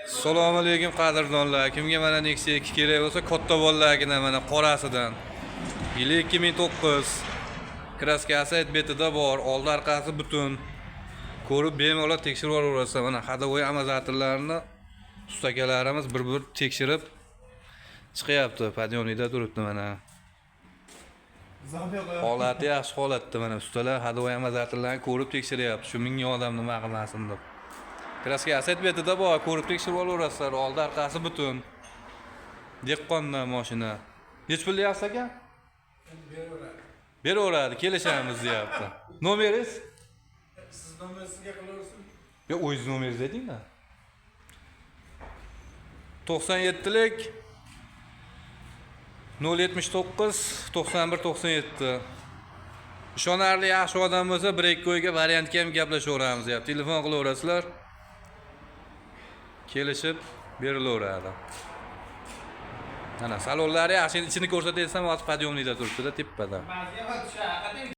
Assalomu alaykum, qadrdonlar. Kimga mana Nexia 2 kerak bo'lsa, katta bolalargina, mana qorasidan. Yili 2009. Краска si betida bor, oldi orqasi butun. Ko'rib bemalol tekshirib olaverasiz. Mana ходовой amortizatorlarni ustakalarimiz bir-bir tekshirib chiqyapti. Подъемник da turibdi mana. Holati yaxshi holatda, mana ustalar ходовой amortizatorlarni ko'rib tekshiryapti. Shu 1000 odam nima qilmasin deb. Краска si betida bor, ko'rib tekshirib olaverasizlar. Oldi orqasi butun. Dehqondan mashina. Nechi pul deyapsiz, aka? Beraveradi, kelishamiz deyapti. Nomeringiz? Siz nomer sizga qilaversin. Yo'q, o'zingiz nomeringizni ayting-da. 97lik 079 91 97. Ishonarli, yaxshi odam bo'lsa, bir ikki oyga variantga ham gaplashaveramiz deyapti. Telefon qilaverasizlar. Kelishib berilaveradi. Mana salonlari yaxshi, ichini ko'rsatay desam, hozir подъемник da turibdi-da tepada. Ba'ziga tushadi.